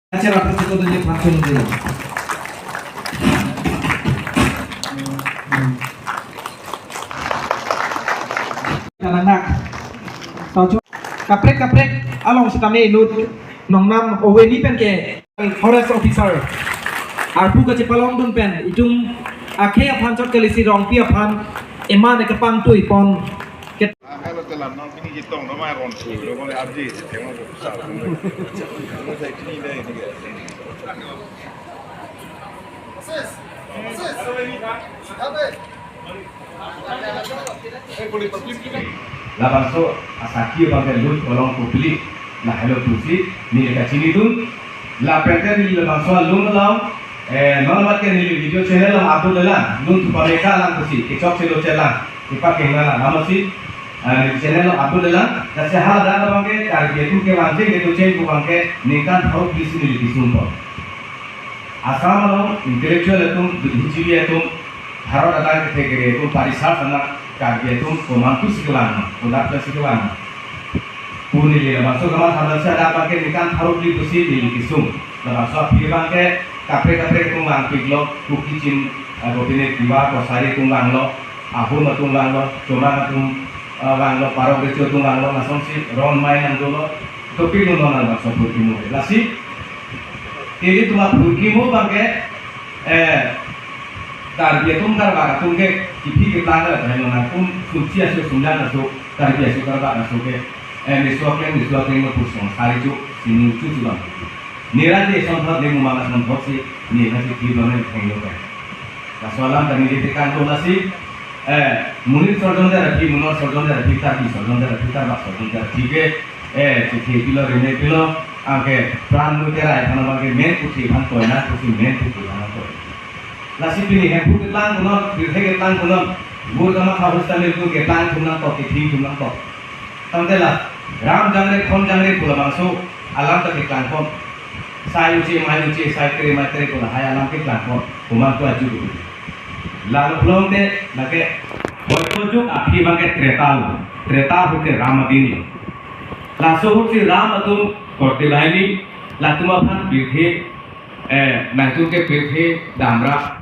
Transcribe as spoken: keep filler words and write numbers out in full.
Acara aphan chiklo dunji aphan chun dilo. Kanangnak. Tachu kaprek kaprek along sitame inut nongnam ove ni pen ke forest officer arpu kachepalongdun pen itum akhei aphan chot kali si Rongpi aphan eman ekapangtui pon. Ang halo telam nang pini jitong no mai ron su lo mo arji thenglo sa. Labangso asakhi abang ke lun kolong public la helo pusi neli kachinidun. Lapen ke neli labangso alun along, eh, non mat ke neli video channel along upload lang, lun thupa meka lang pusi, kechok chelo chelang, ipa kengna lang, amatsi, eh, neli channel along upload lang, lasi hadak abang ke Karbi atum ke wanjing ke tucheng pu abang ke ningkan pharo phli si neli kesung po. Assam along intellectual atum, buddhijivi atum, Bharat adang kethe kere atum, parisar sana Karbi atum, komantu si kelang, kodap si kelang. Pu neli labangso kama thadan si hadak abang ke ningkan pharo phli pusi neli kesung. Labangso aphi abang ke kaprek kaprek atum vangpiklo, Kuki Chin, eh, Gopine Tiwa, Kosari atum vanglo, Ahum atum vanglo, Chomang atum, eh, vanglo, Parok Recho atum vanglo, lasonsi ron mai nang dolo, topi dun non labangso phurkimo. Lasi, ili tuma phurkimo abang ke, eh, Karbi atum Karbak atum ke kiphi keplang la, hai lo nangtum sumsi aso sumlang aso, Karbi aso Karbak aso ke, eh, meso akleng, meso akleng lo pusong, sari chu, sini chu chu bang. Nira di son thot, ni mumang son thot si, ni na si thi bang ni thenglo kai. Laso alam kami di tekang to lasi, eh, monit sorjon dera phi, monor sorjon dera phi, Karbi sorjon dera phi, Karbak sorjon dera phi ke, eh, chithi pilo, rene pilo, anke pran mu terai aphan abang ke men puthi aphan toina, puthi men puthi aphan toina. Lasi pini Hemphu ketlang kunon, Pirthe ketlang kunon, bur kama khahus tamil ku ketlang thum nangkok, kethi thum nangkok. Tangte la, ram jangre, khon jangre pu labangso alam ta keklangpon. Sai uche, mai uche, sai kre, mai kre pu lahai alam keklangpon. Komantu aju pu. Lalu pulote, lake, hoito juk aphi abang ke Treta lo. Treta ahut ke Ram adin lo. Laso ahut si Ram atum korte laini, latum aphan Pirthe, eh, nangtum ke Pirthe damra,